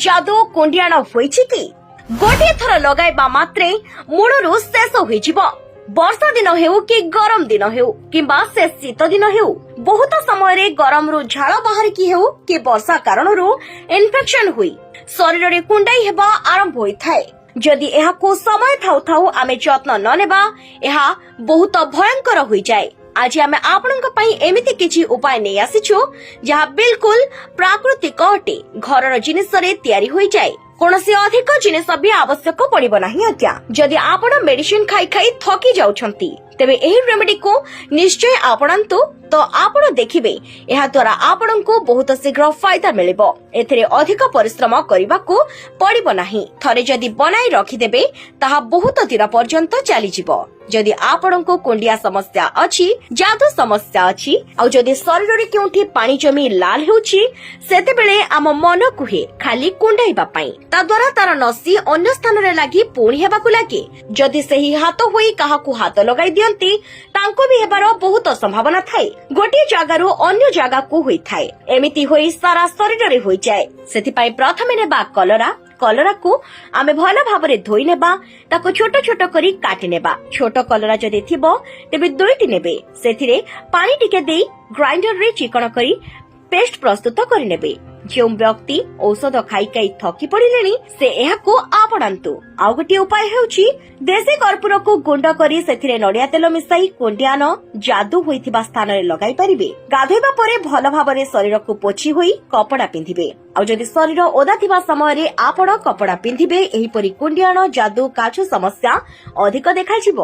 ଯାଦୁ କୁଣ୍ଡିଆଣ ହୋଇଛି କି? ଗୋଟିଏ ଥର ଲଗାଇବା ମାତ୍ରେ ମୂଳରୁ ଶେଷ ହୋଇଯିବ। ବର୍ଷା ଦିନ ହେଉ କି ଗରମ ଦିନ ହେଉ କିମ୍ବା ସେ ଶୀତ ଦିନ ହେଉ, ବହୁତ ସମୟରେ ଗରମରୁ ଝାଳ ବାହାରିକି ହେଉ କି ବର୍ଷା କାରଣରୁ ଇନଫେକ୍ସନ ହୋଇ ଶରୀରରେ କୁଣ୍ଡାଇ ହେବା ଆରମ୍ଭ ହୋଇଥାଏ। ଯଦି ଏହାକୁ ସମୟ ଥାଉ ଥାଉ ଆମେ ଯତ୍ନ ନ ନେବା, ଏହା ବହୁତ ଭୟଙ୍କର ହୋଇଯାଏ। ଆଜି ଆମେ ଆପଣଙ୍କ ପାଇଁ ଏମିତି କିଛି ଉପାୟ ନେଇ ଆସିଛୁ, ଯାହା ବିଲକୁଲ ପ୍ରାକୃତିକ ଅଟେ। ଘରର ଜିନିଷରେ ତିଆରି ହୋଇଯାଏ। କୌଣସି ଅଧିକ ଜିନିଷ ବି ଆବଶ୍ୟକ ପଡିବ ନାହିଁ ଆଜ୍ଞା। ଯଦି ଆପଣ ମେଡିସିନ ଖାଇ ଖାଇ ଥକି ଯାଉଛନ୍ତି, ତେବେ ଏହି ରେମେଡିକୁ ନିଶ୍ଚୟ ଆପଣାନ୍ତୁ ତ ଆପଣ ଦେଖିବେ, ଏହା ଦ୍ୱାରା ଆପଣଙ୍କୁ ବହୁତ ଶୀଘ୍ର ଫାଇଦା ମିଳିବ। ଏଥିରେ ଅଧିକ ପରିଶ୍ରମ କରିବାକୁ ପଡିବ ନାହିଁ। ଥରେ ଯଦି ବନାଇ ରଖିଦେବେ, ତାହା ବହୁତ ଦିନ ପର୍ଯ୍ୟନ୍ତ ଚାଲିଯିବ। ଯଦି ଆପଣଙ୍କୁ କୁଣ୍ଡିଆ ସମସ୍ୟା ଅଛି, ଯାଦୁ ସମସ୍ୟା ଅଛି, ଆଉ ଯଦି ଶରୀରରେ କେଉଁଠି ପାଣି ଜମି ଲାଲ ହେଉଛି, ସେତେବେଳେ ଆମ ମନ କୁହେ ଖାଲି କୁଣ୍ଡାଇବା ପାଇଁ। ତା ଦ୍ୱାରା ତାର ନସି ଅନ୍ୟ ସ୍ଥାନରେ ଲାଗି ପୁଣି ହେବାକୁ ଲାଗେ। ଯଦି ସେହି ହାତ ହୋଇ କାହାକୁ ହାତ ଲଗାଇ ଦିଅନ୍ତି, ତାଙ୍କୁ ବି ହେବାର ବହୁତ ସମ୍ଭାବନା ଥାଏ। ଗୋଟିଏ ଜାଗାରୁ ଅନ୍ୟ ଜାଗାକୁ ହୋଇଥାଏ। ଏମିତି ହୋଇ ସାରା ଶରୀରରେ ହୋଇଯାଏ। ସେଥିପାଇଁ ପ୍ରଥମେ ନେବା କଲରା। କଲରାକୁ ଆମେ ଭଲ ଭାବରେ ଧୋଇ ନେବା। ତାକୁ ଛୋଟ ଛୋଟ କରି କାଟି ନେବା। ଛୋଟ କଲରା ଯଦି ଥିବ, ତେବେ ଦୁଇଟି ନେବେ। ସେଥିରେ ପାଣି ଟିକେ ଦେଇ ଗ୍ରାଇଣ୍ଡରରେ ଚିକଣ କରି ପେଷ୍ଟ ପ୍ରସ୍ତୁତ କରିନେବେ। ଯେଉଁ ବ୍ୟକ୍ତି ଔଷଧ ଖାଇ ଖାଇ ଥକି ପଡିଲେଣି, ସେ ଏହାକୁ ଆପଣାନ୍ତୁ। ଆଉ ଗୋଟିଏ ଉପାୟ ହେଉଛି, ଦେଶୀ କର୍ପୂରକୁ ଗୁଣ୍ଡ କରି ସେଥିରେ ନଡିଆ ତେଲ ମିଶାଇ କୁଣ୍ଡିଆନ ଯାଦୁ ହୋଇଥିବା ସ୍ଥାନରେ ଲଗାଇ ପାରିବେ। ଗାଧୋଇବା ପରେ ଭଲ ଭାବରେ ଶରୀରକୁ ପୋଛି ହୋଇ କପଡା ପିନ୍ଧିବେ। ଆଉ ଯଦି ଶରୀର ଓଦା ଥିବା ସମୟରେ ଆପଣ କପଡା ପିନ୍ଧିବେ, ଏହିପରି କୁଣ୍ଡିଆଣ, ଯାଦୁ, କାଛୁ ସମସ୍ୟା ଅଧିକ ଦେଖାଯିବ।